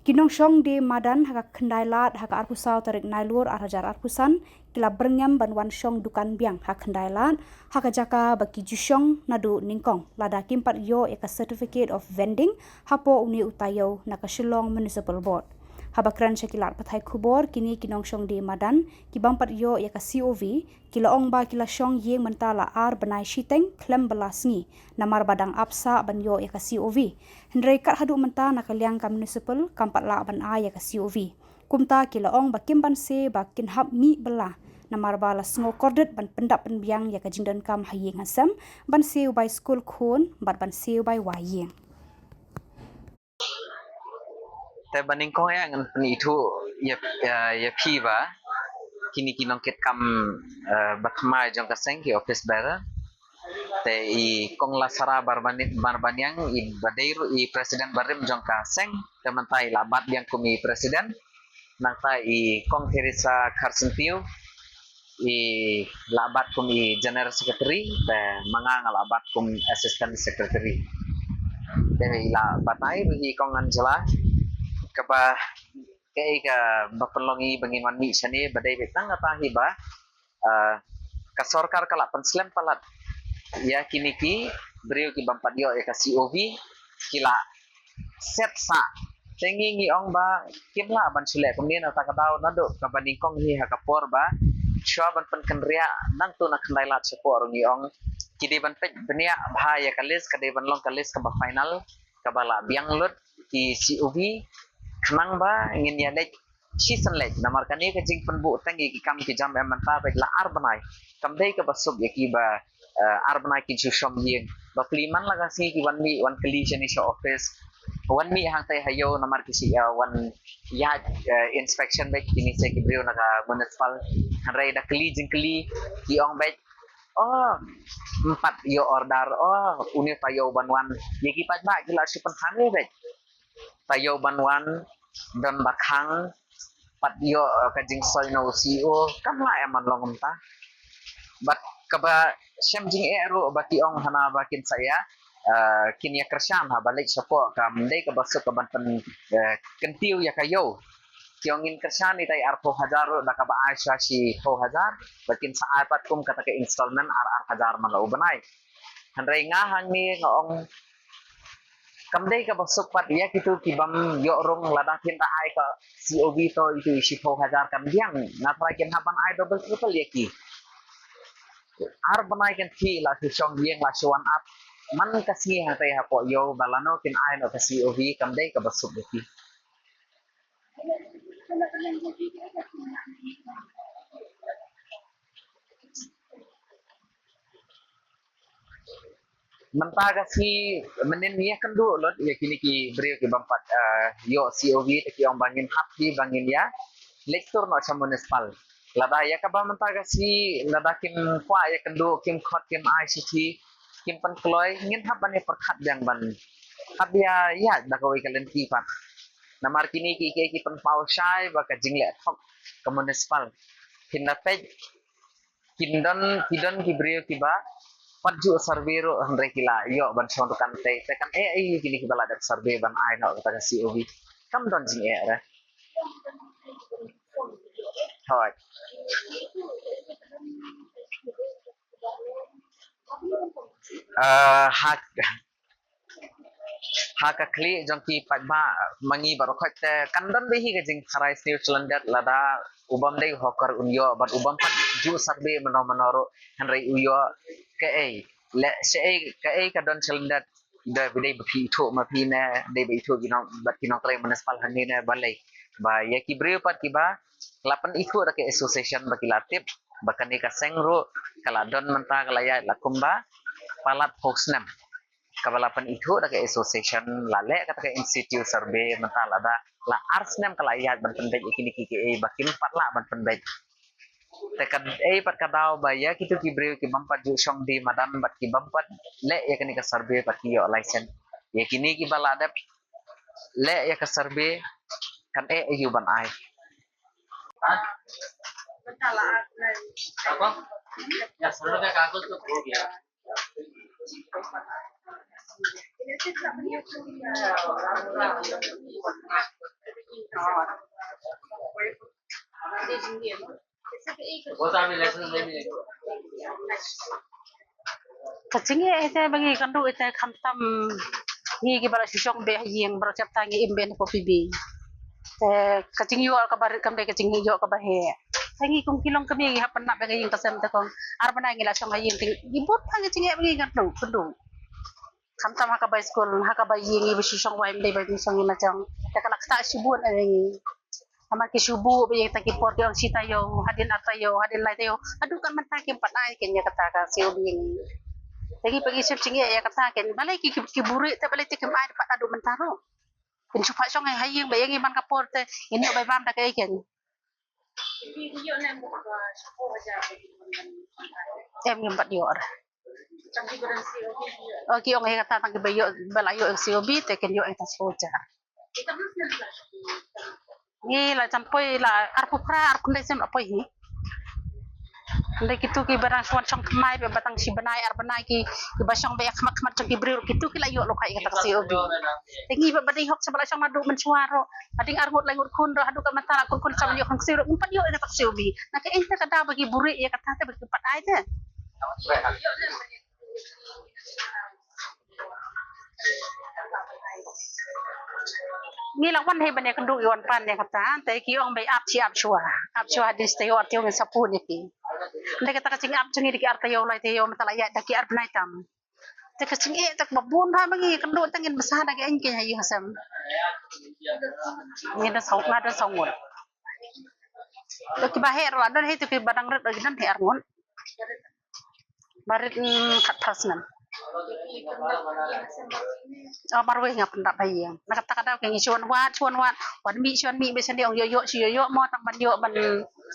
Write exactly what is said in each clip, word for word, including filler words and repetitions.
Ki nongshong die madan ha ka Khyndailad ha ka arphew saw tarik Nailur ar hajar arphew san ki la byrngem ban wan shong dukan biang ha Khyndailad ha ka jaka ba ki ju shong naduh nyngkong lada kim pat ïoh ïa ka certificate of vending hapoh une u taïew na ka Shillong Municipal Board. Haba kren sha ki lad pathai khubor, kine ki nongshong die madan ki bym pat ïoh ïa ka C O V ki la ong ba ki la shong ïing mynta la ar bnai shiteng khlem ba la sngi namar ba dang ap sah ban ïoh ïa ka C O V. Hynrei kat haduh mynta na ka liang ka municipal kam pat lah ban ai ïa ka C O V. Kumta ki la ong ba kim banse ba kin hap mih bylla namar ba la sngew kordit ban pyndap pynbiang ïa ka jingdonkam ha ïing ha sem, banse u bai skul khun bad banse u bai wai ïing. Te ba nyngkong ïa ngan pynithuh ïa, ïa, ïa phi ba kine ki nongkitkam, eh, ba thymmai jong ka seng, ki office bearer. Te i Kong Lasara Barbani-, Barbaniang, i ba dei ruh i president barim jong ka seng, te mynta i la bat biang kum i president. Nangta i Kong Theresa Kharsyntiew i la bat kum i general secretary, te ma nga nga la bat kum assistant secretary. Te i la batai ruh i Kong Angela, kaba kaei kaba pynlong i ba ngin wan mih shane ba dei beit tang kata hi ba, ah, ka sorkar ka la pynslem palat ïa kine ki briew ki bym pat ïoh ïa ka C O V, ki la set sah. Te ngi ngi ong ba kim lah ban shu leh kumne, na kata ka daw naduh kaba nyngkong hi ha ka por ba shuwa ban pynkynriah nangtu na Khyndailad shapoh ruh ngi ong ki dei ban peit bniah bha ïa ka list, ka dei ban long ka list kaba final, kaba la biang lut ki C O V, khnang ba ngin ïa leit shisien leit. Namar kane ka jingpynbuh tang ïa ki kam ki jam em mynta beit la ar bnai, kam dei kaba suk ïa ki ba, eh, ar bnai ki ju shong ïing. Ba pli man la ka sngi ki wan mih, wan kylli shane sha office, wan mih hangtai ha ïew namar ki shu ïa wan ïaid, eh, inspection beit kine se ki briew na ka municipal. Hynrei da kylli jingkylli ki ong beit, oh, ym pat ïoh order, oh, une u taïew ban wan. Ïa ki paidbah ki la shu pynthame beit. Taïew ban wan, don ba khang, pat ïoh, eh, ka jingsoi na u C E O, kam lah em ban long kumta. Bad kaba shem jingeh ruh ba ki ong hana ba kin sa ïa, eh, kin ïa kyrshan haba leit shapoh, kam dei kaba suk ka ban pyn, eh, kyntiew ïa ka ïew. Ki ong ngin kyrshan itai arphew hajar ruh da kaba ai sha shiphew hajar, ba kin sa ai pat kum kata ka installment ar ar hajar man la u bnai. Hynrei nga hangne nga ong kam dei kaba suk pat ïa kitu ki bym ïoh rung, lada phin da ai ka C O V to itu i shiphew hajar kan biang, nga tharai kin hap ban ai double triple ïa ki. Ar bnai kan phi la shu shong ïing la shu wan ap. Man ka sngi hangtai hapoh ïew ba lano kin ai noh ka C O V, kam dei kaba suk ïa ki. Mynta ka sngi mynnin ïa kynduh lut ïa kine ki briew ki bym pat, eh, ïoh C O V, te ki ong ba ngin hap hi ba ngin ïa leit tur noh sha municipal. Lada ïa kaba mynta ka sngi lada kim kwah ïa kynduh, kim khot, kim ai shithi, kim pynkloi, ngin hap ban ïa pyrkhat biang ban hap ïa ïa da kawei ka lynti pat. Namar kine ki, ki, ki pynpaw shai ba ka jingleh thok ka municipal. Phin da peit, kin don, ki don ki briew kiba pat ju survey ruh hynrei ki la ïoh ban shong dukan tei. Te kan eh ei kine kiba la dep survey ban ai noh kata ka C O V. Kam don jingeh re. Hoi. Ah, ha, ha ka khlieh jong ki paidbah ma ngi baroh khoit te kan don beit hi ka jingtharai sniew shlyndet lada u bym dei hawker un ïoh bad u bym pat ju survey mynno mynno ruh hynrei u ïoh. Kaei, leh shaei, kaei ka don shlyndet? Da ba dei ba phi ithuh ma phi ne, dei ba ithuh ki nong, bad ki nongtrei municipal hangne ne balei? Ba ïa ki briew pat kiba la pynithuh da ka association ba ki la tip ba kane ka seng ruh ka la don mynta ka la ïaid la kumba palat phew snem. Kaba la pynithuh da ka association, la leh kata ka in situ survey mynta lada la ar snem ka la ïaid ban pynbeit ïa kine ki, kiei ba kim pat lah ban pynbeit. Te ka dei pat ka daw ba ïa kitu ki briew ki bym pat ju shong die madan bad ki bym pat leh ïa kane ka survey bad ki ïoh license. Ïa kine kiba la dep leh ïa ka survey kan eh aïu ban ai. Ka jingeh ite ba ngi kynduh ite khamtam ngi kiba la shu shong beit ha ïing, baroh chapter ngi im beit hapoh P B. Te ka jingïoh kaba rit kam dei ka jingïoh kaba heh. Te ngi kum ki longkmie ngi hap pyndap beit ha ïing ka sem te kong ar bnai ngi la shong ha ïing te ngi bun bha ka jingeh ba ngi kynduh kynduh. Khamtam ha kaba skul, ha kaba ïing ngi ba shu shong wai, ym dei ba ngi shong ïing la jong. Te ka la ktah shibun ïa ngi. Namar ki shu buh ba ïa kita ki por ki ong shi taïew, hadien ar taïew, hadien lai taïew. Haduh kat mynta kim pat ai kein ïa kata ka C O B ïa ngi. Te ngi pat ngi shu jingeh ïa kata kein. Balei ki ki buhrieh te balei te kim ai pat haduh mynta ruh. Kin shu pat shong ha ïing ba ïa ngi man ka por te ngin ïoh bai bam da kaei kein. Em, ngim pat ïoh re. O, ki ong ïa kata tang kiba ïoh, ba la ïoh C O B te kin ïoh ïa kata shu jar. Ngi la jan poi la arphew phra arphew khyndai snem la poi hi. Hynrei kitu kiba dang shu wan shong thymmai ba tang shi bnai ar bnai ki, kiba shong ba ïa khmat khmat jong ki briew kitu ki la ïoh lypa ïa kata ka C O B. Te ngi ba ba dei hok sha ba la shong naduh mynshuwa ruh. Hadien ar ngut lai ngut khun ruh haduh ka mynta la khun khun sha ban ïoh khun ksiew ruh ngim pat ïoh ïa kata ka C O B. Na kaei te ka daw ba ki buhrieh ïa kata te ba ki pat ai te. Ngi la wan hi ban ïakynduh ïa wan pan ïa kata te ki ong ba ap shi ap shuwa. Ap shuwa hadien shi taïew ar taïew ngin sa pun ïa ki. Te kata ka jingap jong ngi da ki ar taïew lai taïew mynta la ïaid da ki ar bnai tam. Te ka jingeh te kaba bun bha ba ngi kynduh te ngin bsa da ki aiñ ki ha ïing ha sem. Ngi da saw, nga da saw ngut. Te kiba heh ruh la don hi, te kiba dang rit ruh ki don hi ar ngut. Ba rit, mm, khatphra snem. O, marwei nga pyndap ha ïing. Na kata ka daw ki ngi shu wan wad, shu wan wad, wan mih, shu wan mih, ba shen dei ong ïoh ïoh, shu ïoh ïoh mo tang ban ïoh ban.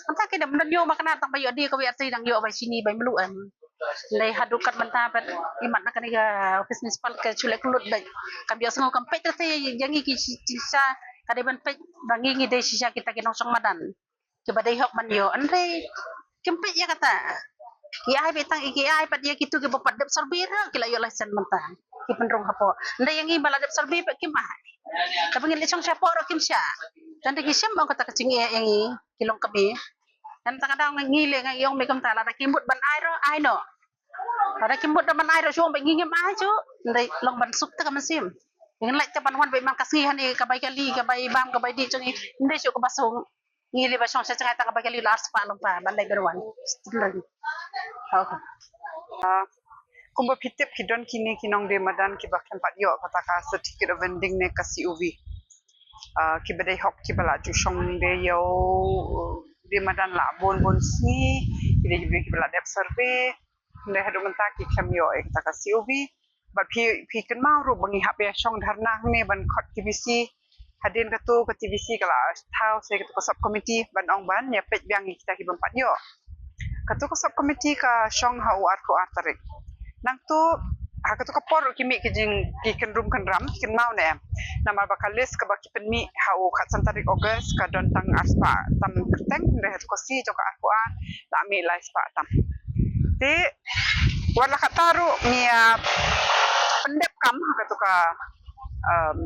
Mynta ki dang ym don ïoh ma kane tang ba ïoh dei ka wi ar tei dang ïoh ba shini ba mluh em. Dei haduh kat mynta pat imat na kane ka office municipal ka shu leh kyllut beit. Kam ïohsngew kam peit te ïa ngi ki shisha ka dei ban peit ba ngi ngi dei shisha kita ki nongshong madan. Kiba dei hok ban ïoh hynrei kim peit ïa kata. Ki ai beit tang ki ai pat ïa kitu kiba pat dep survey ruh ki la ïoh license mynta. Ki pynrung hapoh. Hynrei ïa ngi ba la dep survey pat kim ai. Te ba ngin leit shong shapoh ruh kim shah. Tang da ki shem ong kata ka jingeh ïa ngi ki longkmie. Te kata ka daw ngi leh ngi ong me kumta lada ki mut ban ai ruh ai noh. Lada ki mut ban ai ruh shu ong ba ngi ngim ai shuh. Hynrei long ban suk te ka mynsiem. Ngin leit te ban wan beit man ka sngi hangne ka bai kali ka bai bam ka bai dih jong ngi. Hynrei shuh kaba suk. Ngi leit ba shong sha jngai tang ka bai kali la ar spah lyngba ban leit ban wan. Kumba phi tip ki don kine ki nongdie madan kiba khlem pat ïoh kata ka certificate of vending ne ka C O V. Ah, kiba dei hok kiba la ju shong de ïew, uh, die madan la bun bun sngi, ki dei kiba, kiba la dep survey, hynrei haduh mynta ki khlem ïoh ïa kata ka C O V. Bad phi, phi kynmaw ruh ba ngi hap ïa shong dharna hangne ban khot T B C. Hadien katu ka T B C ka la thaw sa ïa katu ka sub committee ban ong ban ïa peit biang ïa kita ki bym pat ïoh. Katu ka sub committee ka shong ha u arphew ar tarik. Nangtu ha katu ka por ruh ki mih ki jing, ki kynrum kynram, ki kynmaw ne em. Namar ba ka list kaba ki pynmih ha u khatsan tarik August ka don tang ar spah tam kyrteng, hynrei ha katu ka sngi jong ka arphew ar la mih lai spah tam. Te wat la katta ruh ngi, ah, pyndep kam ha katu ka, um,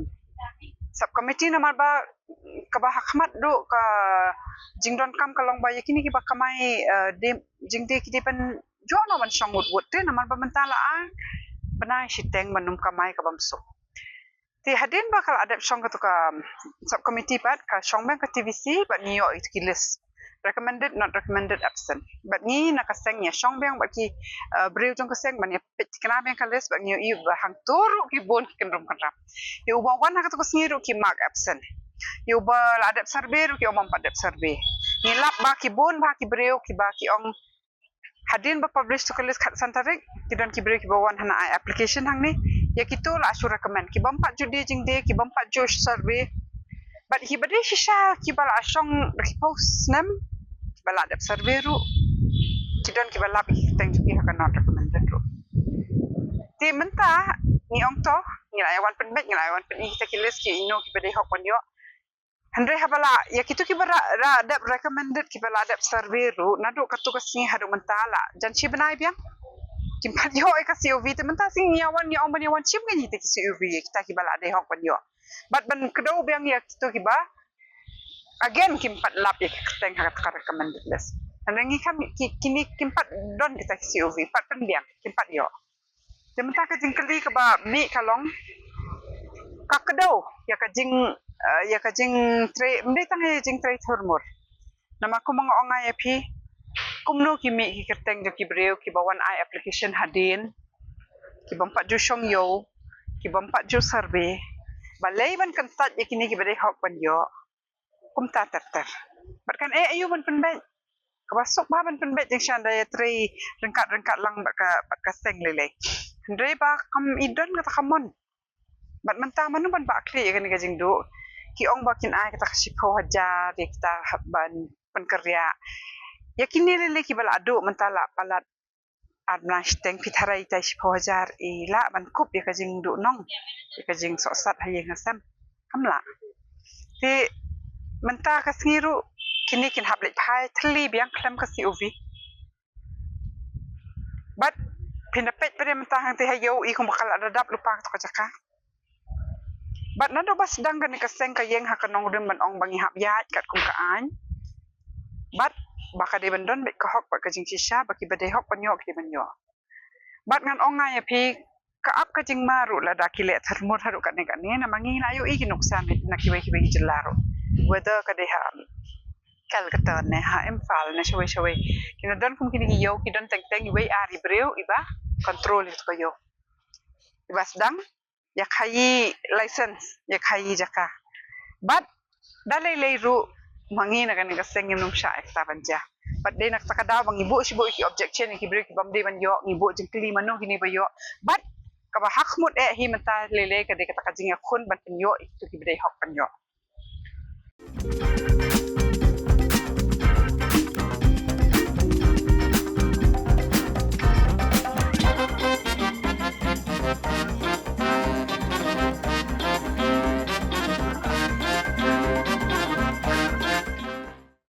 sub committee namar ba kaba ha khmat ruh ka jingdonkam ka long ba ïa kine kiba kamai, eh, die, jingdie ki dei ban ïoh noh ban shong wut wut te namar ba mynta la ar bnai shiteng ban ym kamai ka bym suk. Te hadien ba ka la dep shong katu ka sub committee pat ka shong biang ka T B C bad ngi ïoh ïa ki list. Recommended, not recommended, absent. Bad ngi na ka seng ïa shong biang bad ki, eh, briew jong ka seng ban ïa peit thikna biang ka list bad ngi ïohi ba hangto ruh ki bun ki kynrum kynram. Ïa uba wan ha katu ka sngi ruh ki mark absent. Ïa uba la dep survey ruh ki ong bym pat dep survey. Ngi lap ba ki bun bha ki briew kiba ki ong hadien ba publish tu ka list khatsan tarik ki don ki briew kiba wan hana ai application hangne. Ïa kitu la shu recommend ki bym pat ju die jingdie, ki bym pat ju survey. Bad hi ba dei shisha kiba la shong da ki phew snem kiba la dep survey ruh. Ki don kiba lap ïa ki kyrteng jong ki ha ka not recommended ruh. Te mynta ngi ong to ngi la ïa wan pynbeit, ngi la ïa wan pyn-i kita ki list ki ino kiba dei hok ban ïoh. Hynrei haba la ïa kitu kiba la, la dep recommended kiba la dep survey ruh naduh katu ka sngi haduh mynta la jan shi bnai biang. Kim pat ïoh ïa ka C O V te mynta sngi ngi ïa wan ngi ong ban ïa wan shim kane kita ki C O V ïa kita kiba la dei hok ban ïoh. Bad ban kdew biang ïa kitu kiba Again, kim pat lap ïa ki kyrteng ha kata ka recommended list. Hynrei ngi kham, ki, kine kim pat don kita ki C O V, pat pynbiang, kim pat ïoh. Te mynta ka jingkylli kaba mih ka long, ka kdew ïa ka jing, eh, ïa ka jingtrei, ym dei tang ïa jingtrei thurmur. Namar kumba nga ong ïa phi, kumno ki mih ki kyrteng jong ki briew kiba wan ai application hadien, ki bym pat ju shong ïew, ki bym pat ju survey. Balei ban kyntait ïa kine kiba dei hok ban ïoh? Kumta ter ter. Bad kan eh aïu ban pynbeit? Kaba suk bha ban pynbeit jingshisha da ïatrei ryngkat ryngkat lang bad ka, bad ka seng lei lei. Hynrei ba kam i don kata ka mon. Bad mynta mano ban bah khlieh ïa kane ka jingduh? Ki ong ba kin ai kata ka shiphew hajar ïa kita ban pynkynriah. Ïa kine lei lei kiba la duh mynta la palat ar bnai shiteng, phi tharai ita i shiphew hajar i lah ban kup ïa ka jingduhnong, ïa ka jingsohsat ha ïing ha sem? Kam lah. Te mynta ka sngi ruh kine kin hap leit phai thylli biang khlem ka C O V. Bad phin da peit pat mynta hangtei ha ïew i kumba ka la da dap lypa kato ka jaka. Bad naduh ba sdang kane ka seng ka ïeng ha ka nongrim ban ong ba ngi hap ïaid katkum ka aiñ. Bad ba ka dei ban don beit ka hok bad ka jingshisha ba kiba dei hok ban ïoh ki dei ban ïoh. Bad ngan ong nga ïa phi, ka ap ka jingma ruh lada ki leh thurmur haduh katne katne, namar ngi la ïohi ki nuksa na kiwei kiwei ki jylla ruh. Whether ka dei ha Calcutta ne ha Imphal ne shawei shawei, ki na don kum kine ki ïew, ki don teng teng iwei ar i briew iba control ïa ka ïew. Iba sdang ïa khaïi license, ïa khaïi jaka. Bad da lei lei ruh ma ngi na kane ka seng ngim nym shah ïa kata ban jia. Bad dei na kata ka daw ba ngi buh shibun ki objection ïa ki briew ki bym dei ban ïoh, ngi buh jingkylli mano kine ba ïoh. Bad kaba ha khmut eh hi mynta lei lei ka dei kata ka jingïakhun ban pynïoh ïa kito kiba dei hok ban ïoh.